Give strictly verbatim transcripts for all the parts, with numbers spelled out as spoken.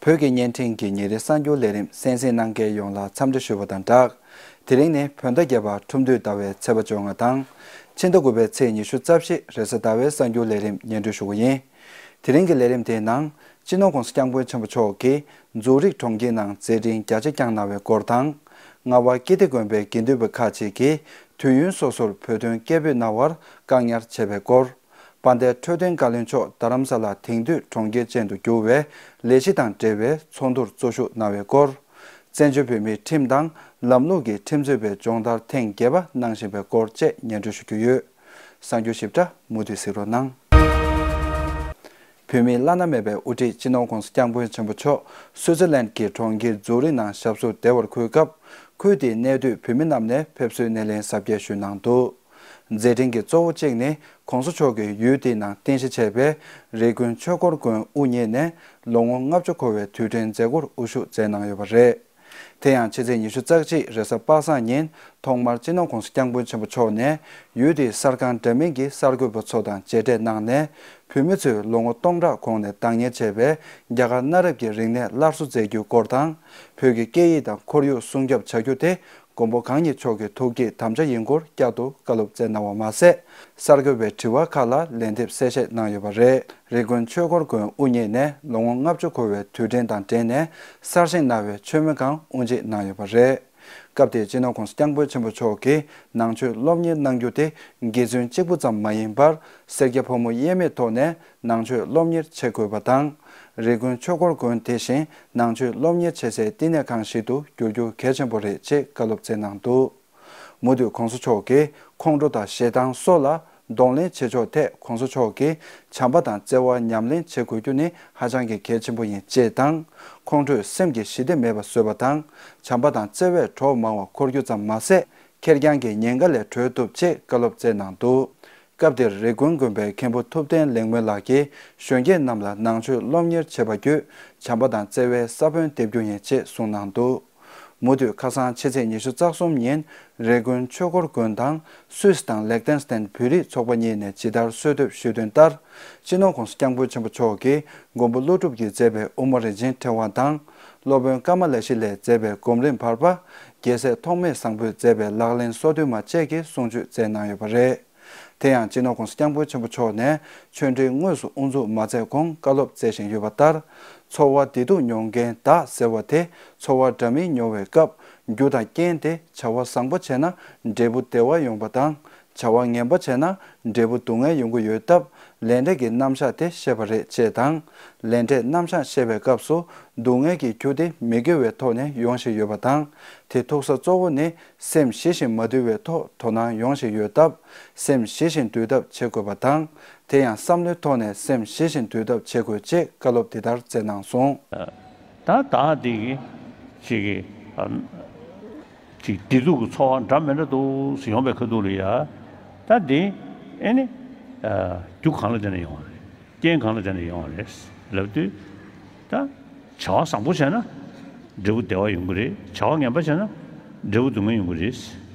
བོད་ཀྱི་བརྙན་འཕྲིན་གྱི་ཉིན་རེའི་གསར་འགྱུར་ལས་རིམ་གསན་གཟིགས་གནང་མཁན་ཡོངས་ལ་འཚམས་འདྲི་ཞུ་བ་དང་སྦྲགས། དེ་རིང་ནི་བོད་ཟླ་བརྒྱད་པ་ཁྲུམས་སྟོད་ཟླ་བའི་ཚེས་པ་བཅོ་ལྔ་དང་། ཕྱི་ཟླ་དགུ་པའི་ཚེས་ཉི་ཤུ་རྩ་བཞི་རེས་གཟའ་ཟླ་བའི་གསར་འགྱུར་ལས་རིམ་སྙན་སྒྲོན་ཞུ་གི་ཡིན། དེ་རིང་གི་ལས་རིམ་དེའི་ནང་། སྤྱི་ནོར་༧གོང་ས་༧སྐྱབས་མགོན་ཆེན་པོ་མཆོག་གིས་ཛུ་རིག་གྲོང་ཁྱེར་ནང་མཛད་འཕྲིན་རྒྱ་ཆེ་བསྐྱངས་གནང་བའི་སྐོར་དང་། རྔ་བ་ཀིརྟི་དགོན་པའི་དགེ་འདུན་པ་ཁག་ཅིག་གིས་དུས་ཡུན་སོ་སོར་བོད་དོན་སྐད་འབོད་གནང་བར་བཀག་ཉར་བྱས་པའི་སྐོར། དཔལ་ལྡན་འཕྲོད་བསྟེན་བཀའ་བློན་མཆོག་རྡ་རམ་ས་ལ་དེང་དུས་གྲོང་ཁྱེར་ཅན་དུ་བསྒྱུར་བའི་ལས་གཞི་དང་འབྲེལ་བའི་ཚོགས་འདུར་གཙོ་ཞུགས་གནང་བའི་སྐོར། བཙན་བྱོལ་བོད་མིའི་ཁྲིམས་དང་ལམ་ལུགས་ཀྱི་ཁྲིམས་རྩོད་པའི་སྦྱོང་བརྡར་ཐེངས་བརྒྱད་པ་གནང་བཞིན་པའི་སྐོར་བཅས་སྙན་སྒྲོན་ཞུ་རྒྱུ་ཡོད། གསར་འགྱུར་ཞིབ་ཕྲ་མུ་མཐུད་གཟིགས་རོགས་གནང་། བོད་མིའི་བླ་ན་མེད་པའི་དབུ་ཁྲིད་སྤྱི་ནོར་༧གོང་ས་༧སྐྱབས་མགོན་ཆེན་པོ་མཆོག་སུའུ་ཙེར་ལན་གྱི་གྲོང་ཁྱེར་ཛུ་རིག་ནང་ཞབས་སོར་བདེ་བར་འཁོད་སྐབས། ཁུལ་དེའི་གནས་སྡོད་བོད་མི་རྣམས་ནས་ཕེབས་བསུའི་སྣེ་ལེན་གཟབ་རྒྱས་ཞུས་གནང་འདུག་མཛད་འཕྲིན་གྱི་གཙོ་བོ་གཅིག་ནི་༧གོང་ས་མཆོག་གིས་ཡུལ་དེའི་ནང་རྟེན་གཞི་བྱས་པའི་རི་ཀོན་ཆོས་འཁོར་དགོན་དབུ་བརྙེས་ནས་ལོ་ངོ་ལྔ་བཅུ་འཁོར་བའི་དུས་དྲན་མཛད་སྒོར་དབུ་བཞུགས་མཛད་གནང་ཡོད་པ་རེད། དེ་ཡང་ཕྱི་ཚེས་ཉི་ཤུ་རྩ་གཅིག་རེས་གཟའ་པ་སངས་ཉིན་ཐོག་མར་སྤྱི་ནོར་༧གོང་ས་༧སྐྱབས་མགོན་ཆེན་པོ་མཆོག་ནས་ཡུལ་དེའི་གསར་ཁང་འདྲ་མིན་གྱི་གསར་འགོད་པ་ཚོ་དང་མཇལ་འཕྲད་གནང་ནས། བོད་མི་ཚོས་ལོ་ངོ་སྟོང་ཕྲག་གོང་ནས་བདག་གཉེར་བྱས་པའི་རྒྱ་གར་གནའ་རབས་ཀྱི་རིག་གནས་སླར་གསོ་མཛད་རྒྱུའི་སྐོར་དང་། བོད་ཀྱི་སྐད་ཡིག་དང་ཁོར་ཡུག་སྲུང་སྐྱོབ་བྱ་རྒྱུ་དེ། མགོན་པོ་གང་ཉིད་མཆོག་གི་ཐུགས་བསྐྱེད་དམ་བཅའ་ཡིན་སྐོར་བསྐྱར་དུ་བཀའ་སློབ་སྩལ་གནང་བ་མ་ཟད། གསར་འགོད་པའི་དྲི་བ་ཁག་ལ་ལན་འདེབས་གསལ་བཤད་གནང་ཡོད་པ་རེད། རི་ཀོན་ཆོས་འཁོར་དགོན་དབུ་བརྙེས་ནས་ལོ་ངོ་ལྔ་བཅུ་འཁོར་བའི་དུས་དྲན་དང་འབྲེལ་ནས་གསར་བཞེངས་གནང་བའི་མཆོད་མེ་ཁང་དབུ་འབྱེད་གནང་ཡོད་པ་རེད། སྐབས་དེར་སྤྱི་ནོར་༧གོང་ས་༧སྐྱབས་མགོན་ཆེན་པོ་མཆོག་གིས་ནང་ཆོས་སློབ་གཉེར་གནང་རྒྱུ་དེ་དགེ་མཚན་གཅིག་པུ་ཙམ་མ་ཡིན་པར། སེར་སྐྱ་ཕོ་མོ་དབྱེར་མེད་ཐོག་ནས་ནང་ཆོས་སློབ་གཉེར་བྱེད་དགོས་པ་དང་། རི་ཀོན་ཆོས་འཁོར་དགོན་དེ་བཞིན་ནང་ཆོས་སློབ་གཉེར་བྱེད་སའི་བསྟི་གནས་ཁང་ཞིག་ཏུ་འགྱུར་རྒྱུ་གལ་ཆེན་པོ་རེད་ཅེས་བཀའ་སློབ་སྩལ་གནང་འདུག་མུ་མཐུད་༧གོང་ས་མཆོག་གིས་ཁོང་ཁྲོ་དང་ཞེ་སྡང་སོགས་ལ་གདོང་ལེན་བྱེད་ཕྱོགས་ཐད་༧གོང་ས་མཆོག་གིས་བྱམས་པ་དང་བརྩེ་བ་ཉམས་ལེན་བྱེད་དགོས་རྒྱུ་ནི་ཧ་ཅང་གི་གལ་ཆེན་པོ་ཡིན་ཅེས་དང་། ཁོང་ཁྲོས་སེམས་ཀྱི་ཞི་བདེ་མེད་པ་བཟོས་པ་དང་། བྱམས་པ་དང་བརྩེ་བས་གྲོགས་མང་བ་འཁོར་རྒྱུ་ཙམ་མ་ཟད། ཁེར་རྐྱང་གི་ཉེན་ཁ་ལས་གྲོལ་ཐུབ་ཅེས་བཀའ་སློབ་སྩལ་གནང་འདུག་སྐབས་དེར་རི་ཀོན་དགོན་པའི་མཁན་པོ་ཐུབ་བསྟན་ལེགས་སྨོན་ལགས་ཀྱིས་གཞོན་སྐྱེས་རྣམས་ལ་ནང་ཆོས་སློབ་གཉེར་བྱེད་པ་བརྒྱུད་བྱམས་པ་དང་བརྩེ་བའི་ས་བོན་འདེབས་རྒྱུ་ཡིན་ཅེས་གསུངས་གནང་འདུག་མུ་མཐུད་ཁ་སང་ཕྱི་ཚེས་ཉི་ཤུ་རྩ་གསུམ་ཉིན་རི་ཀོན་ཆོས་འཁོར་དགོན་དང་སུད་སི་དང་ལེག་ཏེན་སི་ཏན་བོད་རིགས་ཚོགས་པ་གཉིས་ནས་ཇི་ལྟར་གསོལ་འདེབས་ཞུས་དོན་ལྟར། སྤྱི་ནོར་༧གོང་ས་༧སྐྱབས་མགོན་ཆེན་པོ་མཆོག་གིས་མགོན་པོ་ཀླུ་སྒྲུབ་ཀྱིས་མཛད་པའི་དབུ་མ་རིན་ཆེན་ཕྲེང་བ་དང་། སློབ་དཔོན་ཀ་མ་ལ་ཤཱི་ལས་མཛད་པའི་སྒོམ་རིམ་བར་པ། རྒྱལ་སྲས་ཐོགས་མེད་བཟང་པོས་མཛད་པའི་ལག་ལེན་སོ་བདུན་མ་བཅས་ཀྱི་གསུང་ཆོས་སྩལ་གནང་ཡོད་པ་རེད། དེ་ཡང་སྤྱི་ནོར་༧གོང་ས་༧སྐྱབས་མགོན་ཆེན་པོ་མཆོག་ནས་ཆོས་འབྲེལ་དངོས་སུ་དབུ་འཛུགས་མ་མཛད་གོང་བཀའ་སློབ་སྩལ་བཞིན་ཡོད་པ་ལྟར། འཚོ་བ་བདེ་སྡུག་མྱོང་མཁན་བདག་ཟེར་བ་དེ་འཚོ་བ་འདྲ་མིན་མྱོང་བའི་སྐབས་རྒྱུ་དང་རྐྱེན་དེ་བྱ་བ་བཟང་པོ་བྱས་ན་འབྲས་བུ་བདེ་བ་ཡོང་བ་དང་། བྱ་བ་ངན་པ་བྱས་ན་འབྲས་བུ་སྡུག་བསྔལ་ཡོང་གི་ཡོད་སྟབས། ལས་འབྲས་ཀྱི་རྣམ་གཞག་དེ་བཤད་པ་རེད་ཅེས་དང་། ལས་འབྲས་རྣམ་གཞག་བཤད་པའི་སྐབས་སུ་སྡུག་བསྔལ་གྱི་རྒྱུ་དེ་མི་དགེ་བའི་ཐོག་ནས་ཡོང་བཞིན་ཡོད་པ་དང་། དེ་ཐུག་ས་གཙོ་བོ་ནི་སེམས་ཞི་ཞིང་མ་དུལ་བའི་ཐོག་དོ་སྣང་ཡོང་བཞིན་ཡོད་སྟབས། སེམས་ཞི་ཞིང་དུལ་ཐབས་བྱེད་དགོས་པ་དང་། དེ་ཡང་བསམ་བློའི་ཐོག་ནས་སེམས་ཞི་ཞིང་དུལ་ཐབས་བྱེད་དགོས་ཅེས་བཀའ་སློབ་འདི་ལྟར་སྩལ་གནང་སོང་། ད་ད་འདི་གི་ཅིག་གི་ཨ། ཅིག་བདེ་སྡུག་གི་ཚོར་བ་འདྲ་མི་འདྲ་འདུག་ཟེར་ཡོང་པའི་ཁ་ཐུག་ལ་ཡ། ད་འདི་ཨེ་ནི་ཨ། རྒྱུ་གང་ལ་བརྟེན་ནས་ཡོང་བ་རེད། རྐྱེན་གང་ལ་བརྟེན་ནས་ཡོང་བ་རེད་ལབ་དུས། ད་བྱ་བ་བཟང་པོ་བྱས་ན་འབྲས་བུ་བདེ་བ་ཡོང་གི་རེད། བྱ་བ་ངན་པ་བྱས་ན་འབྲས་བུ་སྡུག་བསྔལ་ཡོང་གི་རེད།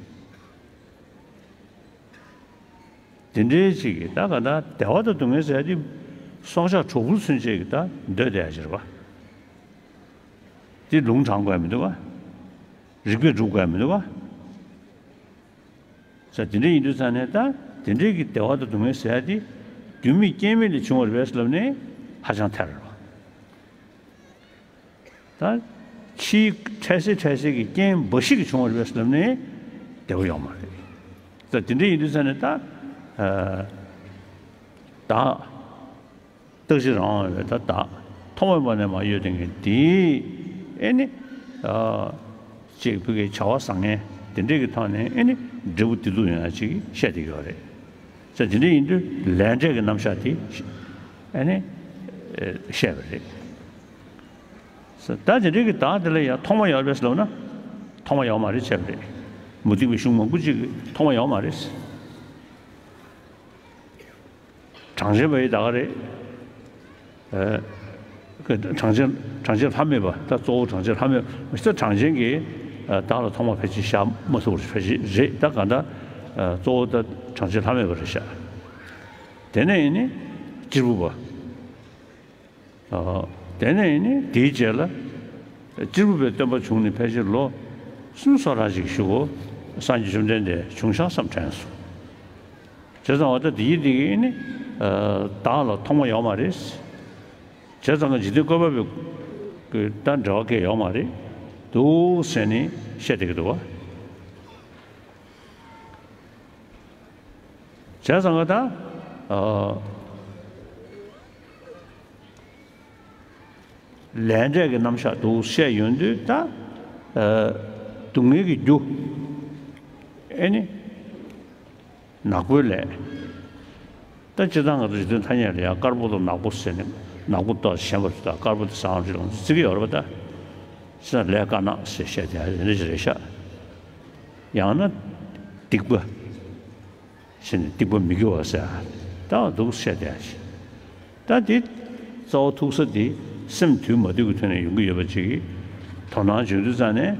དེ་འདྲའི་ཅིག་གིས་ད་ག་ད་བདེ་བ་དང་སྡུག་བསྔལ་ཟེར་ཡ་དེ་སྲོག་ཆགས་གྲོག་སྦུར་ཚུན་ཆད་ཀྱིས་ད་འདོད་བསྡད་ཡ་ཅིག་རེད་པ། དེ་ལུང་དྲངས་དགོས་ཡ་མི་འདུག་ག། རིགས་པས་སྒྲུབ་དགོས་ཡ་མི་འདུག་ག། ས་དེ་འདྲ་ཡིན་དུས་ཙང་ནས་ད་དེ་འདྲའི་གི་བདེ་བ་དང་སྡུག་བསྔལ་ཟེར་ཡ་དེ་རྒྱུ་མེད་རྐྱེན་མེད་ལས་བྱུང་བ་རེད་པས་ལབ་ནས་ཧ་ཅང་ཐལ་རེད་པ། ད་ཕྱིའི་འཕྲལ་སེལ་འཕྲལ་སེལ་གྱི་རྐྱེན་འབའ་ཞིག་གིས་བྱུང་བ་རེད་པས་ལབ་ནས་བདེ་བོ་ཡོང་མ་རེད། ད་དེ་འདྲ་ཡིན་དུས་ཙང་ནས་ད་བདག་རྟག་གཅིག་རང་དབང་བའི་ད་བདག་ཐོག་མེད་པ་ནས་མར་གཡོས་བསྡད་མཁན་དེས་ཨེ་ནི། ཅིག་བོད་ཀྱི་བྱ་བ་བཟང་ངན་དེ་འདྲས་ཀྱི་ཐོག་ནས་ཨེ་ནི་འབྲས་བུ་བདེ་སྡུག་ཡོང་ཡ་ཅིག་བཤད་བསྡད་ཀྱི་ཡོད་རེད། ས་དེ་འདྲས་ཡིན་དུས་ལས་འབྲས་ཀྱི་རྣམ་གཞག་དེ་ཨེ་ནི་བཤད་པ་རེད། ས་ད་དེ་འདྲས་ཀྱི་བདག་དེ་ལ་ཡང་ཐོག་མ་ཡོད་པས་ལབ་ན་ཐོག་མ་ཡོད་མ་རེད་བཤད་པ་རེད། མུ་སྟེགས་པའི་གཞུང་མང་པོ་ཅིག་གི་ཐོག་མ་ཡོད་མ་རེད། གྲངས་ཅན་པ་ཡི་ད་ག་རེད། ཨ། གྲངས་ཅན་གྲངས་ཅན་ལྷ་མེད་པ་ད་གཙོ་བོ་གྲངས་ཅན་ལྷ་མེད་པ་ད་གྲངས་ཅན་གྱིས་ཨ། བདག་ལ་ཐོག་མ་ཕལ་ཆེར་བཞག་མ་ཐུབ་པ་རེད། ཕལ་ཆེར་རེད། ད་ག་ད་ཨ། གཙོ་བོ་ད་གྲངས་ཅན་ལྷ་མེད་པ་རེད་བཞག། དེ་ནས་ཡིན་ནི་གཅེར་བུ་པ། ཨ། དེ་ནས་ནི་དེའི་རྗེས་ལ་གཅེར་བུ་པའི་སྟོན་པ་བྱུང་ནས་ཕལ་ཆེར་ལོ་སུམ་ཅུ་སོ་གྲངས་ཅིག་བཞུགས་གོ། སངས་རྒྱས་བཅོམ་ལྡན་འདས་བྱུང་ཤག་བསམ་དྲན་སོང་། བྱས་ཙང་བ་ད་དེའི་དེ་གི་ནི་བདག་ལ་ཐོག་མ་ཡོད་མ་རེད། བྱས་ཙང་འཇིག་རྟེན་བཀོད་པ་པོའི་ད་འབྲེལ་བ་གང་ཡང་ཡོད་མ་རེད་འདུག་ཟེར་ནས་བཤད་བསྡད་ཀྱི་འདུག་བ། བྱས་ཙང་ག་ད། ལས་འབྲས་ཀྱི་རྣམ་གཞག་འདུག་བཤད་ཡོང་དུས་ད། སྡུག་བསྔལ་གྱི་རྒྱུ། ཨེ་ནི། ནག་པོའི་ལས། ད་སྤྱིར་བཏང་ང་ཚོ་འཇིག་རྟེན་ཐ་སྙད་ལ་ཡང་དཀར་པོ་དང་ནག་པོ་ཟེར་ནས་ནག་པོ་ཏོག་ཙམ་ཞན་པ་ཞིག་དང་དཀར་པོ་དེ་ཟངས་རི་ལ་བརྩི་གི་ཡོད་རེད་པ་ད། ཕྱི་ནང་ལས་དཀར་ནག་ཟེར་བཤད་དེ་རེ་རེ་རེད་ཤག་ཡང་ན་སྡིག་པ། ཟེར་ནས་སྡིག་པ་མི་དགེ་བ་ཟེར། ད་འདུག་བཤད་དེ་ཡང་ཞིག་ད་དེ་རྩ་བ་ཐུག་ས་དེ་སེམས་འདུལ་མ་འདུལ་གྱི་ཐོག་ནས་ཡོང་གི་ཡོད་པ་ཅིག་གིས་དོ་སྣང་བྱེད་དུས་ཙང་ནས་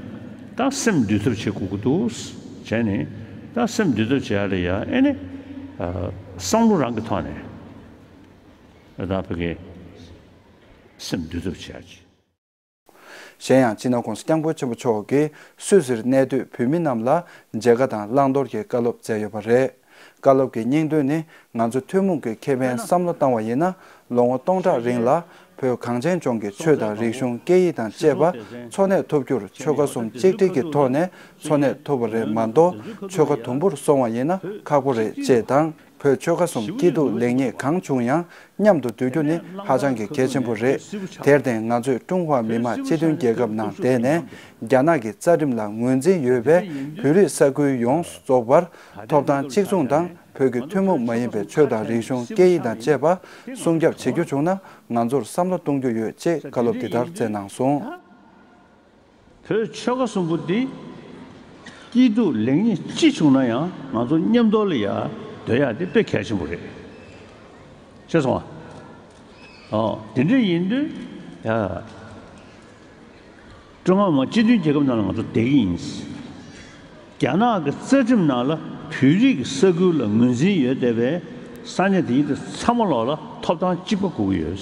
ད་སེམས་འདུལ་ཐབས་བྱེད་དགོས་ཀྱི་འདུག་བྱས་ནས་ད་སེམས་འདུལ་ཐབས་བྱེད་ཡ་ལ་ཡ་ཨེ་ནི་བསམ་བློ་རང་གི་ཐོག་ནས་ད་བོད་ཀྱི་སེམས་འདུལ་ཐབས་བྱེད་ཡ་ཅིག་གཞན་ཡང་སྤྱི་ནོར་༸གོང་ས་༸སྐྱབས་མགོན་ཆེན་པོ་མཆོག་གིས་སུད་སིར་གནས་སྡོད་བོད་མི་རྣམས་ལ་མཇལ་ཁ་དང་བླང་དོར་གྱི་བཀའ་སློབ་སྩལ་ཡོད་པ་རེད། བཀའ་སློབ་ཀྱི་སྙིང་དོན་ནི་ང་ཚོ་ཐུན་མོང་གི་ཁེ་ཕན་བསམ་བློ་བཏང་བ་ཡིན་ན་ལོ་ངོ་སྟོང་ཕྲག་རིང་ལ་བོད་གངས་ཅན་ལྗོངས་ཀྱི་ཆོས་དང་རིག་གཞུང་སྐད་ཡིག་དང་བཅས་པ་འཚོ་གནས་ཐུབ་རྒྱུར་ཆོལ་ཁ་གསུམ་གཅིག་སྒྲིལ་གྱི་ཐོག་ནས་འཚོ་གནས་ཐུབ་པ་རེད་མ་གཏོགས་ཆོལ་ཁ་དུམ་བུར་སོང་བ་ཡིན་ན་ཁག་པོ་རེད་ཅེས་དང་། བོད་ཆོལ་ཁ་གསུམ་སྐྱིད་སྡུག་ལེགས་ཉེས་གང་བྱུང་ཡང་མཉམ་དུ་སྡོད་རྒྱུ་ནི་ཧ་ཅང་གི་གལ་ཆེན་པོ་རེད། དེར་བརྟེན་ང་ཚོས་ཀྲུང་ཧྭ་མི་དམངས་སྤྱི་མཐུན་རྒྱལ་ཁབ་ནང་བསྡད་ནས་རྒྱ་ནག་གི་རྩ་ཁྲིམས་ལ་ངོས་འཛིན་ཡོད་པའི་བོད་རིགས་ས་ཁུལ་ཡོངས་སུ་རྫོགས་པར་ཐོབ་ཐང་གཅིག་མཚུངས་དང་བོད་ཀྱི་ཐུན་མོང་མ་ཡིན་པའི་ཆོས་དང་རིག་གཞུང་སྐད་ཡིག་དང་བཅས་པ་སྲུང་སྐྱོབ་བྱེད་རྒྱུ་བྱུང་ན་ང་ཚོར་བསམ་བློ་གཏོང་རྒྱུ་ཡོད་ཅེས་བཀའ་སློབ་འདི་ལྟར་སྩལ་གནང་སོང་། བོད་ཆོལ་ཁ་གསུམ་པོ་འདི་སྐྱིད་སྡུག་ལེགས་ཉེས་ཅི་བྱུང་ན་ཡང་ང་ཚོ་མཉམ་དུ་ལ་ཡ་སྡོད་ཡ་དེ་དཔེ་གལ་ཆེན་པོ་རེད། ཤེས་སོང་ཨ། ཨོ་དེ་འདྲ་ཡིན་དུས་ཡ། ཀྲུང་ཧྭ་མི་དམངས་སྤྱི་མཐུན་རྒྱལ་ཁབ་ནང་ལ་ང་ཚོ་བསྡད་ཀྱི་ཡིན། རྒྱ་ནག་གི་རྩ་ཁྲིམས་ནང་ལ་བོད་རིགས་ཀྱི་ས་ཁུལ་ལ་ངོས་འཛིན་ཡོད་བསྡད་པའི་ས་གནས་དེ་ཡིན་དུས་ཚང་མ་ལོག་ལ་ཐོབ་ཐང་གཅིག་པ་དགོས་ཀྱི་ཡོད།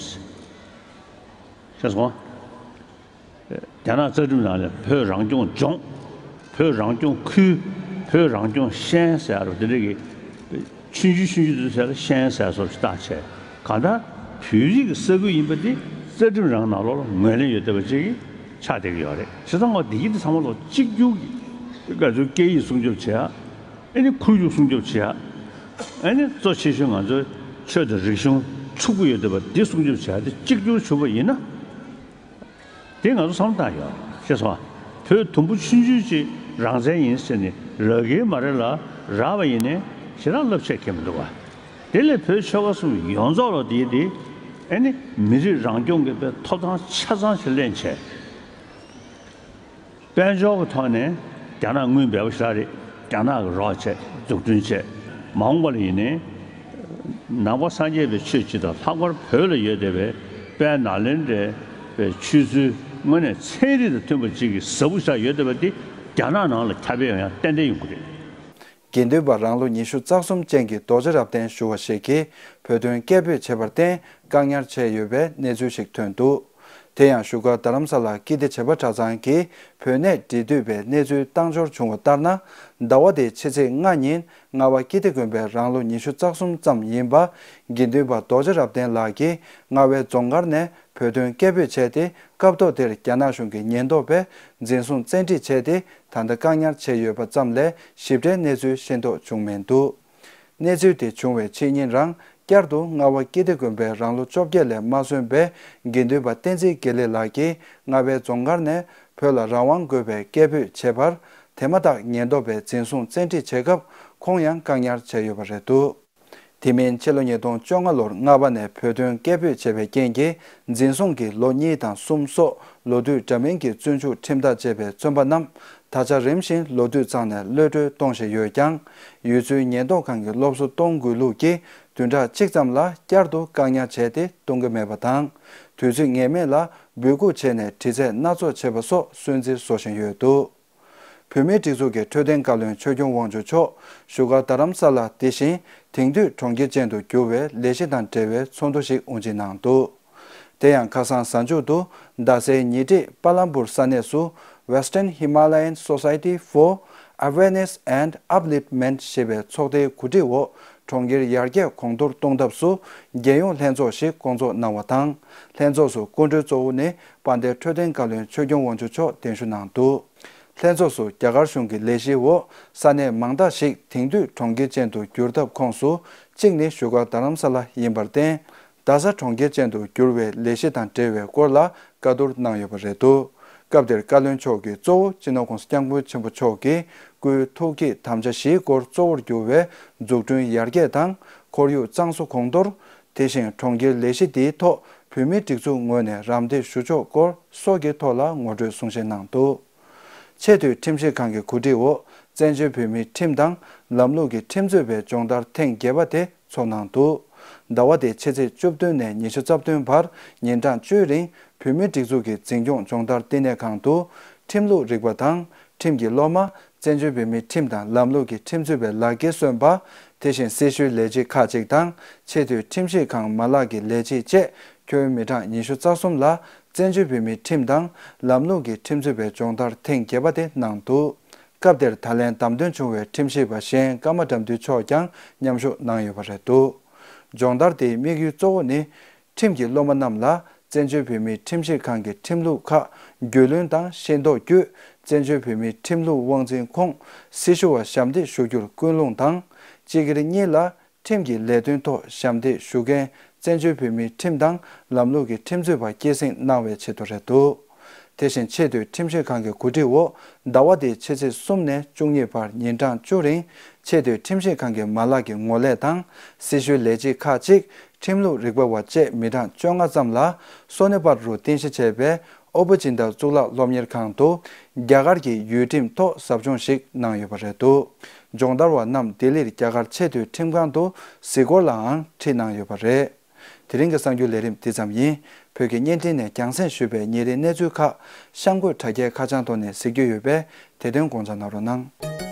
ཤེས་སོང་ཨ། རྒྱ་ནག་རྩ་ཁྲིམས་ནང་ལ་བོད་རང་སྐྱོང་ལྗོངས། བོད་རང་སྐྱོང་ཁུལ། བོད་རང་སྐྱོང་ཤན་ཟེར་ཡ་རོ་དེ་འདྲ་གི་ཆུང་ཆུང་ཆུང་ཆུང་དེ་ཚོ་ལ་ཤན་ཟེར་སོགས་ཀྱི་རྟགས་བྱས། གང་ལྟར་བོད་རིགས་ཀྱི་ས་ཁུལ་ཡིན་པ་དེ་རྩ་ཁྲིམས་རང་ནང་ལོགས་ལ་ངོས་ལེན་ཡོད་བསྡད་པ་ཅིག་ཆགས་བསྡད་ཀྱི་ཡོད་རེད། བྱས་ཙང་འོ་དེ་གི་དེ་ཚང་མ་ལོག་གཅིག་གྱུར་གྱི་ང་ཚོའི་སྐད་ཡིག་སྲུང་སྐྱོབ་བྱེད་ཡ། ཨ་ནི་ཁོར་ཡུག་སྲུང་སྐྱོབ་བྱེད་ཡ། ཨ་ནི་གཙོ་ཆེ་ཤོས་ང་ཚོའི་ཆོས་དང་རིག་གཞུང་ཕྱུག་པོ་ཡོད་བསྡད་པ་འདི་སྲུང་སྐྱོབ་བྱེད་ཡ་དེ་གཅིག་གྱུར་བྱུང་བ་ཡིན་ན། དེ་ང་ཚོ་བསམ་བློ་བཏང་ཡོད། ཤེས་སོང་ཨ། བོད་དུམ་བུ་ཆུང་ཆུང་ཅིག་རང་བཙན་ཡིན་ཟེར་ནས་རག་གི་མ་རེད་ལ་རག་པ་ཡིན་ནའི་ཞེ་དྲག་རླབས་ཆེ་གི་མི་འདུག་ག་དེ་ལས་བོད་ཆོལ་ཁ་གསུམ་ཡོངས་རྫོགས་ལ་དེ་དེ་ཨ་ནི་མི་རིགས་རང་སྐྱོང་གི་དཔེ་ཐོབ་ཐང་ཆ་ཚང་ཞིག་ལེན་བྱས། དཔལ་འབྱོར་གྱི་ཐོག་ནས་རྒྱ་ནག་དངུལ་འབེལ་པོ་ཞེ་དྲག་རེད། རྒྱ་ནག་གི་རོགས་བྱས་འཛུགས་སྐྲུན་བྱས། མ་འོངས་པ་ལ་ཡིན་ནའི་ནང་པ་སངས་རྒྱས་པའི་ཆོས་སྤྱི་དང་ལྷག་པར་བོད་ལ་ཡོད་བསྡད་པའི་དཔལ་ནཱ་ལེནྡྲའི་ཆོས་ཚུལ་དངོས་གནས་ཚན་རིག་དང་མཐུན་པ་ཅིག་གི་ཟབ་པོ་ཞིག་ཡོད་བསྡད་པ་འདི་རྒྱ་ནག་ནང་ལ་ཁྱབ་སྤེལ་ཡོང་ཡ་ཏན་ཏན་ཡོང་གི་རེད། དགེ་འདུན་པ་རང་ལོ་ཉི་ཤུ་རྩ་གསུམ་ཅན་གྱི་རྡོ་རྗེ་རབ་བརྟན་ཞུ་བ་ཞིག་གིས་བོད་དོན་སྐད་འབོད་བྱས་པར་བརྟེན་བཀག་ཉར་བྱས་ཡོད་པའི་གནས་ཚུལ་ཞིག་ཐོན་འདུག་དེ་ཡང་བཞུགས་སྒར་རྡ་རམ་ས་ལ་ཀིརྟི་བྱེས་པ་གྲྭ་ཚང་གིས་བོད་གནས་འབྲེལ་མཐུད་པའི་གནས་ཚུལ་བཏང་འབྱོར་བྱུང་བ་ལྟར་ན། ཟླ་བ་འདིའི་ཕྱི་ཚེས་ལྔ་ཉིན་རྔ་བ་ཀིརྟི་དགོན་པའི་རང་ལོ་ཉི་ཤུ་རྩ་གསུམ་ཙམ་ཡིན་པ་དགེ་འདུན་པ་རྡོ་རྗེ་རབ་བརྟན་ལགས་ཀྱིས་རྔ་བའི་རྫོང་མཁར་ནས་བོད་དོན་སྐད་འབོད་བྱས་ཏེ། སྐབས་ཐོག་དེར་རྒྱ་ནག་གཞུང་གི་ཉེན་རྟོག་པས་འཛིན་བཟུང་བཙན་ཁྲིད་བྱས་ཏེ། ད་ལྟ་བཀག་ཉར་བྱས་ཡོད་པ་ཙམ་ལས་ཞིབ་ཕྲའི་གནས་ཚུལ་ཤེས་རྟོགས་བྱུང་མི་འདུག་གནས་ཚུལ་དེ་བྱུང་བའི་ཕྱི་ཉིན་རང་། བསྐྱར་དུ་རྔ་བ་ཀིརྟི་དགོན་པའི་རང་ལོ་བཅོ་བརྒྱད་ལས་མ་སོན་པའི་དགེ་འདུན་པ་བསྟན་འཛིན་དགེ་ལེགས་ལགས་ཀྱིས་རྔ་བའི་རྫོང་མཁར་ནས་བོད་ལ་རང་དབང་དགོས་པའི་སྐད་འབོད་བྱས་པར། དེ་མ་ཐག་ཉེན་རྟོག་པས་འཛིན་བཟུང་བཙན་ཁྲིད་བྱས་སྐབས། ཁོང་ཡང་བཀག་ཉར་བྱས་ཡོད་པ་རེད་འདུག་དེ་མིན་ཕྱི་ལོ་ཉིས་སྟོང་བཅོ་ལྔ་ལོར་རྔ་བ་ནས་བོད་དོན་སྐད་འབོད་བྱས་པའི་རྐྱེན་གྱིས་འཛིན་བཟུང་གིས་ལོ་གཉིས་དང་གསུམ་སོགས་ལོ་དུས་འདྲ་མིན་གྱི་བཙོན་འཇུག་ཁྲིམས་ཐག་བཅད་པའི་བཙོན་པ་རྣམས་ད་ཆ་རིམ་བཞིན་ལོ་དུས་བརྩམས་ནས་གློད་གྲོལ་གཏོང་བཞིན་ཡོད་ཀྱང་། ཡུལ་ཚོའི་ཉེན་རྟོག་ཁང་གི་སློབ་གསོ་གཏོང་དགོས་ལུགས་ཀྱིས་བདུན་ཕྲག་གཅིག་ཙམ་ལ་བསྐྱར་དུ་བཀག་ཉར་བྱས་ཏེ་གཏོང་གི་མེད་པ་དང་། དུས་ཚོད་ངེས་མེད་ལ་འབོད་འགུག་བྱས་ནས་དྲི་རྩད་སྣ་ཚོགས་བྱས་པ་སོགས་སུན་གཙེར་བཟོ་བཞིན་ཡོད་འདུག་བོད་མིའི་སྒྲིག་འཛུགས་ཀྱི་འཕྲོད་བསྟེན་བཀའ་བློན་ཆོས་སྐྱོང་དབང་ཕྱུག་མཆོག་བཞུགས་སྒར་རྡ་རམ་ས་ལ་དེ་བཞིན་དེང་དུས་གྲོང་ཁྱེར་ཅན་དུ་འགྱུར་བའི་ལས་གཞི་དང་འབྲེལ་བའི་ཚོགས་འདུ་ཞིག་དབུ་འབྱེད་གནང་འདུག་དེ་ཡང་ཁ་སང་གཟའ་མཇུག་ཏུ་རྡ་སའི་ཉེ་འཁྲིས་པ་ལམ་པུར་ས་གནས་སུ་Western Himalayan Society for Awareness and Upliftment ཞེས་པའི་ཚོགས་སྡེའི་གོ་སྒྲིག་འོག་གྲོང་ཁྱེར་ཡར་རྒྱས་གོང་མཐོར་གཏོང་ཐབས་སུ་རྒྱལ་ཡོངས་ལྷན་ཚོགས་ཤིག་བསྐོང་ཚོགས་གནང་བ་དང་། ལྷན་ཚོགས་སུ་སྐུ་མགྲོན་གཙོ་བོ་ནི་དཔལ་ལྡན་འཕྲོད་བསྟེན་བཀའ་བློན་ཆོས་སྐྱོང་དབང་ཕྱུག་མཆོག་གདན་ཞུ་གནང་འདུག་ལྷན་ཚོགས་སུ་རྒྱ་གར་གཞུང་གི་ལས་གཞིའི་འོག་ས་གནས་མང་དག་ཞིག་དེང་དུས་གྲོང་ཁྱེར་ཅན་དུ་བསྒྱུར་ཐབས་ཁོངས་སུ་གཅིག་ནི་བཞུགས་སྒར་རྡ་རམ་ས་ལ་ཡིན་པར་བརྟེན། རྡ་ས་གྲོང་ཁྱེར་ཅན་དུ་བསྒྱུར་བའི་ལས་གཞི་དང་འབྲེལ་བའི་སྐོར་ལ་བཀའ་བསྡུར་གནང་ཡོད་པ་རེད་འདུག་སྐབས་དེར་བཀའ་བློན་མཆོག་གིས་གཙོ་བོ་སྤྱི་ནོར་༸གོང་ས་༸སྐྱབས་མགོན་ཆེན་པོ་མཆོག་གི་སྐུའི་ཐུགས་བསྐྱེད་དམ་བཅའ་བཞིའི་སྐོར་གཙོ་བོར་གྱུར་བའི་འཛུགས་སྐྲུན་ཡར་རྒྱས་དང་ཁོར་ཡུག་གཙང་བཟོ་གོང་མཐོར། དེ་བཞིན་གྲོང་ཁྱེར་ལས་གཞི་འདིའི་ཐོག་བོད་མིའི་སྒྲིག་འཛུགས་ངོས་ནས་རམ་འདེགས་ཞུ་ཕྱོགས་སྐོར་སོགས་ཀྱི་ཐོག་ལ་ངོ་སྤྲོད་གསུང་བཤད་གནང་འདུག་ཆེས་མཐོའི་ཁྲིམས་ཞིབ་ཁང་གི་གོ་སྒྲིག་འོག་བཙན་བྱོལ་བོད་མིའི་ཁྲིམས་དང་ལམ་ལུགས་ཀྱི་ཁྲིམས་རྩོད་པའི་སྦྱོང་བརྡར་ཐེངས་བརྒྱད་པ་དེ་ཚོགས་གནང་འདུག་ཟླ་བ་འདིའི་ཕྱི་ཚེས་བཅུ་བདུན་ནས་ཉི་ཤུ་རྩ་བདུན་བར་ཉིན་གྲངས་བཅུའི་རིང་བོད་མིའི་སྒྲིག་འཛུགས་ཀྱི་འཛིན་སྐྱོང་སྦྱོང་བརྡར་བསྟི་གནས་ཁང་དུ་ཁྲིམས་ལུགས་རིག་པ་དང་ཁྲིམས་ཀྱི་སློབ་མ། བཙན་བྱོལ་བོད་མིའི་ཁྲིམས་དང་ལམ་ལུགས་ཀྱི་ཁྲིམས་རྩོད་པའི་ལག་འཁྱེར་སོན་པ། དེ་བཞིན་སྲི་ཞུའི་ལས་བྱེད་ཁག་ཅིག་དང་ཆེས་མཐོའི་ཁྲིམས་ཞིབ་ཁང་མ་ལག་གི་ལས་བྱེད་བཅས་ཁྱོན་མི་གྲངས་ཉི་ཤུ་རྩ་གསུམ་ལ་བཙན་བྱོལ་བོད་མིའི་ཁྲིམས་དང་ལམ་ལུགས་ཀྱི་ཁྲིམས་རྩོད་པའི་སྦྱོང་བརྡར་ཐེངས་བརྒྱད་པ་དེ་གནང་འདུག་སྐབས་དེར་ད་ལན་བདམས་ཐོན་བྱུང་བའི་ཁྲིམས་ཞིབ་པ་གཞན་ཀརྨ་དགྲ་འདུལ་མཆོག་ཀྱང་མཉམ་ཞུགས་གནང་ཡོད་པ་རེད་འདུག་སྦྱོང་བརྡར་དེའི་དམིགས་ཡུལ་གཙོ་བོ་ནི། ཁྲིམས་ཀྱི་སློབ་མ་རྣམས་ལ་བཙན་བྱོལ་བོད་མིའི་ཁྲིམས་ཞིབ་ཁང་གི་ཁྲིམས་ལུགས་ཁག་རྒྱུས་ལོན་དང་ཤེས་རྟོགས་བརྒྱུད། བཙན་བྱོལ་བོད་མིའི་ཁྲིམས་ལུགས་དབང་འཛིན་ཁོངས་སྲི་ཞུ་བ་ཞབས་འདེགས་ཞུ་རྒྱུར་སྐུལ་སློང་དང་། སྤྱི་སྒེར་གཉིས་ལ་ཁྲིམས་ཀྱི་ལས་དོན་ཐོག་ཞབས་འདེགས་ཞུ་མཁན་བཙན་བྱོལ་བོད་མིའི་ཁྲིམས་དང་ལམ་ལུགས་ཀྱི་ཁྲིམས་རྩོད་པ་སྐྱེད་སྲིང་གནང་བའི་ཆེད་དུ་རེད་འདུག་དེ་བཞིན་ཆེས་མཐོའི་ཁྲིམས་ཞིབ་ཁང་གི་གོ་སྒྲིག་འོག་ཟླ་བ་འདིའི་ཕྱི་ཚེས་གསུམ་ནས་བཅུ་གཉིས་བར་ཉིན་གྲངས་བཅུ་རིང་ཆེས་མཐོའི་ཁྲིམས་ཞིབ་ཁང་གི་མ་ལག་གི་ངོ་ལས་དང་སྲི་ཞུའི་ལས་བྱེད་ཁག་ཅིག་ཁྲིམས་ལུགས་རིག་པ་བ་བཅས་མི་གྲངས་བཅོ་ལྔ་ཙམ་ལ་སོ་ནེ་པར་རུ་རྟེན་གཞི་བྱས་པའི་ཨོ་པོ་ཅིན་ཏ་གཙུག་ལག་སློབ་གཉེར་ཁང་དུ་རྒྱ་གར་གྱི་ཡུལ་ཁྲིམས་ཐོག་ཟབ་སྦྱོང་ཞིག་གནང་ཡོད་པ་རེད་འདུག་སྦྱོང་བརྡར་བ་རྣམས་ལྡི་ལིར་རྒྱ་གར་ཆེས་མཐོའི་ཁྲིམས་ཁང་དུ་གཟིགས་སྐོར་ལའང་ཁྲིད་གནང་ཡོད་པ་རེད། དེ་རིང་གི་གསར་འགྱུར་ལས་རིམ་འདི་ཙམ་ཡིན། བོད་ཀྱི་བརྙན་འཕྲིན་ནས་རྒྱང་སྲིང་ཞུས་པའི་ཉིན་རེའི་གནས་ཚུལ་ཁག་གཤམ་འཁོད་དྲ་རྒྱའི་ཁ་བྱང་ཐོག་ནས་གཟིགས་རྒྱུ་ཡོད་པས་དེ་དོན་དགོངས་འཇགས་གནང་རོགས་གནང་།